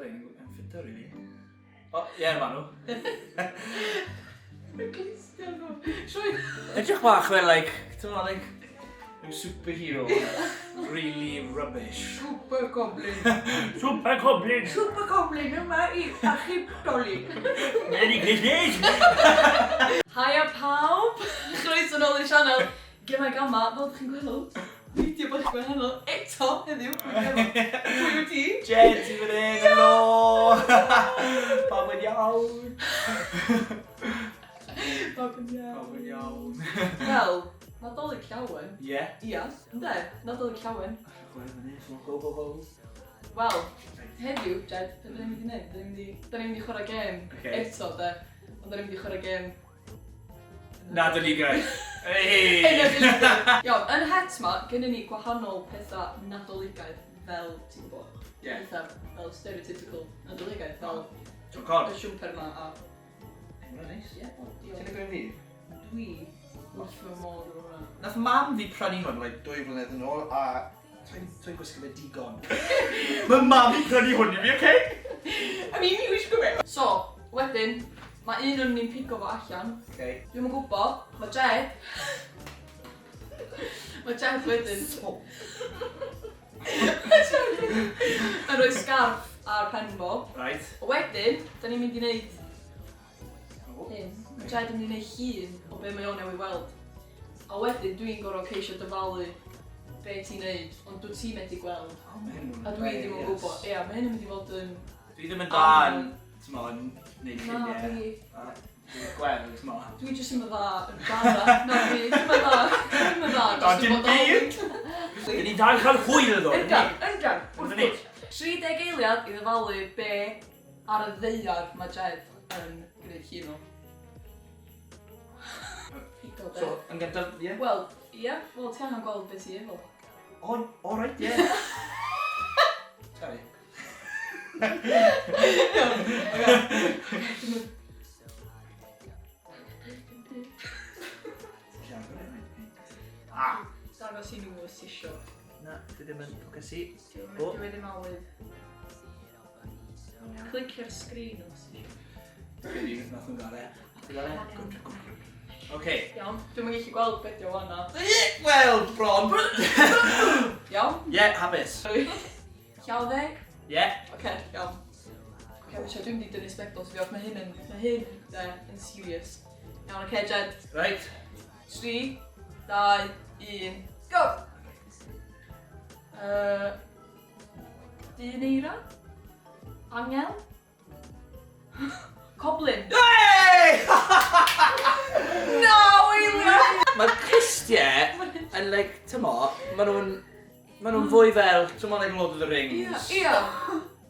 Sorry, yn ffito, really. O, ie, ma nhw. Y clustiau nhw. Siwy. Edrych bach fel, like, ti'n meddwl, like, rhyw superhero. Really rubbish. Super Goblin. Super Goblin! Super Goblin yma i achub Dolig. Merry Christmas! Haia pawb! Chroeso nôl i'r sianel. Gemau Gama, fel ydych chi'n gweld, fideo bach gwahanol eto heddiw. Pwy wyt ti? Jed, ti fan hyn, helo! Pawb yn iawn? Pawb yn iawn. Pawb yn iawn. Wel, Nadolig Llawen. Ie. Ia, ynde? Nadolig Llawen. Chwarae fan hyn, so ho ho ho. Wel, heddiw, Jed, be dyn ni'n mynd i wneud? Dyn ni'n mynd i, dyn ni'n mynd i chwarae gêm eto, de. Ond dyn ni'n mynd i chwarae gêm Nadoligaidd. Hey! Nadoligaidd. Iawn, yn het ma, gynnon ni gwahanol pethau Nadoligaidd fel ti'n gwybod. Ie. Pethau fel stereotypical Nadoligaidd, fel John Cod. y siwmper ma a... Hwnna'n neis. Ie, wel, Ti'n diolch. licio un fi? Dwi wrth fy modd efo hwnna. Nath mam fi prynu hwn like 2 flynedd yn ôl a dwi'n gwisgo fe digon. Mae mam fi prynu hwn i fi, oce? I mean, you wisgo fe! So, wedyn, mae un o'n ni'n pigo fo allan. Okay. Dwi'm yn gwybod, mae Jed... Mae Jed wedyn... So. Mae Jed wedyn yn rhoi sgarff ar pen fo. Right. Wedyn, da ni'n mynd i wneud Oh. hyn. Mae Jed yn mynd i wneud llun o be mae o'n newydd weld. A wedyn dwi'n gorfod ceisio dyfalu be ti'n neud, ond dwi ti'n methu gweld. Oh, mae hyn yn A dwi ddim yn gwybod. Ia, mae hyn yn mynd i fod yn... Dwi ddim yn dda yn, t'mo, yn neud Na, lluniau. dwi... A Dwi'n gweld, t'mo. Dwi jyst yn dda yn bara. Na, dwi ddim yn dda. Ddim yn dda. Na, jyst yn dim bodoli. byd! Dyn ni'n dal cael hwyl ddo, Yndan, yndan. Wrth Wrth ni. gwrs. 30 eiliad i ddyfalu be ar y ddaear mae Jed yn gwneud llun o. Pigo de. So, yn gyntaf, ie? Wel, ie. Wel, ti angen gweld beth ti efo. O, o reit, ie. Sorry. Iawn, oce. Dwi'n mynd- Ah! Dangos i nhw os ti isio. Na, dwi ddim yn ffocysu. O. Dwi ddim awydd. Clicio'r sgrin os ti isio. Dwi'n nath nhw'n gael e. Ti'n gael e? Good, good, good. Oce. Iawn, dwi'm yn gallu gweld beth yw fanna. Wel, bron. Iawn? Ie, hapus. Llaw dde? Ie. Oce, iawn. Oce, okay, dwi'n mynd i dynnu sbectols fi off. Mae hyn yn, mae hyn, de, yn serious. Iawn, oce, Jed. Right. 3, 2, 1, go! Dyn eira? Angel? Coblin? Hey! No, eiliad! Mae'r clustiau yn, like, t'mo, maen nhw'n fwy fel, t'mo, like Lord of the Rings. Ia, ia.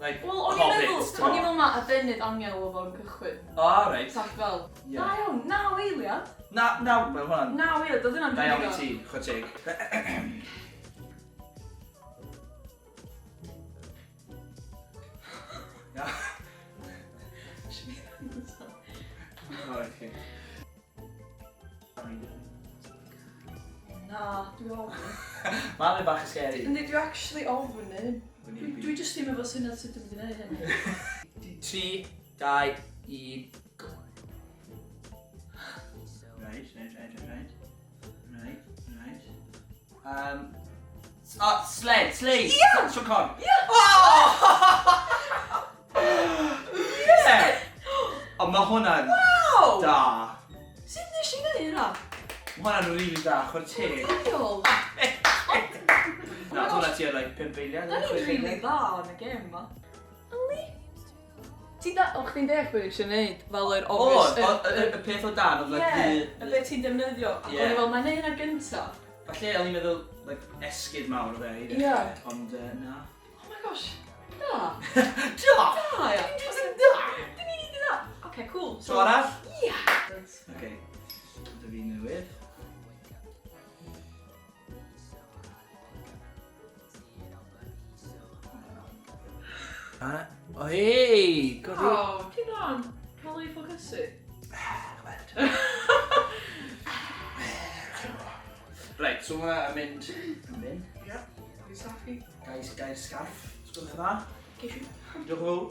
Like, Wel, o'n i'n meddwl, hobbits, o'n i'n meddwl na adenydd angel oedd o'n cychwyn. O, reit. Sach fel, Ie. da iawn, 9 eiliad. Na, na, wel, hwnna'n... 9 eiliad, oedd hynna'n Da iawn i rili ti, chwarae teg. Ia. O, reit, okay. Na, dwi ofn. Mae'n rhaid bach yn scary. Yndi, dwi actually ofn hyn. Dwi jyst ddim efo syniad sut dwi'n mynd i wneud hyn. 3, 2, 1, go. Right. Oh, sled, sleigh. Ie! Siôn Corn. Ie! Oh! Yeah! Ond mae hwnna'n Waw! da. Sut nes i wneud hynna? Mae hwnna'n really da, chwarae teg. Diolch. Na, hwnna ti ar like 5 eiliad. Da ni'n 6 really eiliad. dda yn y gêm ma. Yli? Ti'n da... O, chdi'n deall beth eisiau gwneud? Fel yr O, obvious... y peth o dan oedd like Ie, the... y beth ti'n defnyddio. Ac Ie. o'n i fel, mae'n neud hynna gynta. Falle o'n i'n meddwl, like, esgid mawr o fe i Ie. ddechrau, ond na. Oh my gosh. Da. Da! Da, ia. Da. Dyn ni'n neud da. Oce, cool. So arall? Ia. Oce. Dy fi newydd. Ah, o hei! Godi. O, ti'n dda'n cael ei ffocysu? Gweld. Reit, so hwnna yn mynd... Yn mynd? Ia. Dwi'n saffi. Gair, gair scarf, os gwelwch yn dda. Geisio. Diolch yn fawr.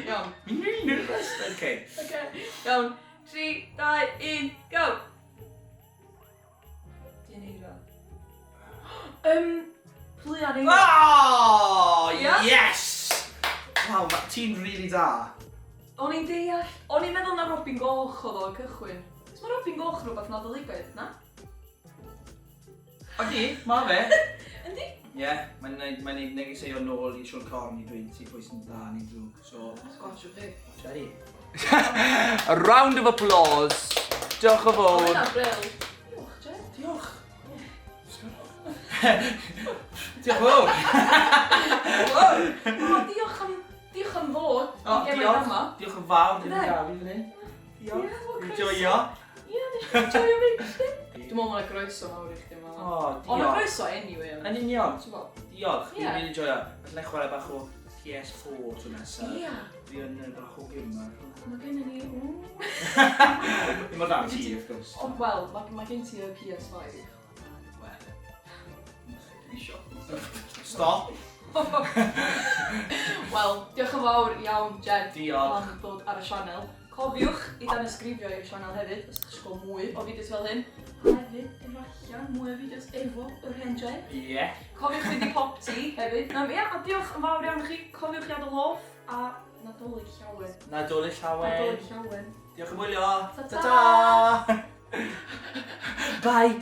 Iawn. Fi'n really nervous. Okay. Okay. Iawn. 3, 2, 1, go! Dyn eira. Pluan eira. Oh, Ia? yes! Waw, ti'n really da. O'n i'n deall. O'n i'n meddwl na Robin Goch oedd o'n cychwyn. Cos mae Robin Goch yn rhywbeth Nadoligaidd, na? Odi, ma fe. Yndi? Ie, yeah, mae'n neud, mae neud negeseuon nôl i Siôn Corn i dweud ti pwy sy'n dda neu'n drwg. So, Sgwatio chi. Jerry. A round of applause. Diolch yn O, fawr. hynna'n bril. Diolch, Jed. Diolch. Diolch yn fawr. O, diolch am ddod O, i Gemau diolch. Gamma. Diolch yn fawr. Diolch yn Ynde? gael fi fan hyn. Ie, Diolch. wel, Dwi'n croeso. joio. Ie, nes i joio fi. Dwi'n meddwl mae'n groeso mawr i chdi yma. O, O, mae'n diolch. groeso anyway. ond- Yn union. Ti'n gwbod? Diolch. Ie. Fi'n really joio. Alla i chwarae bach o PS4 tro nesaf. Ie. Fi yn bach o gamer. Mae gennym ni... ww. Ddim o dan ti, of course. O, wel, mae gen ti y PS5. Wel. Dwi isio. Stop. Wel, diolch yn fawr iawn, Jed, Diolch. am ddod ar y sianel. Cofiwch i danysgrifio i'r sianel hefyd, os ydych chi'n gweld mwy o fideos fel hyn. Hefyd, efallai, mwy o fideos efo yr hen Jed. Ie. Cofiwch fynd i Popty hefyd. Ia, a diolch yn fawr iawn i chi. Cofiwch i adael hoff a Nadolig llawen. Nadolig llawen. Nadolig llawen. Diolch yn wylio. Ta-ta. Ta-ta. Bye.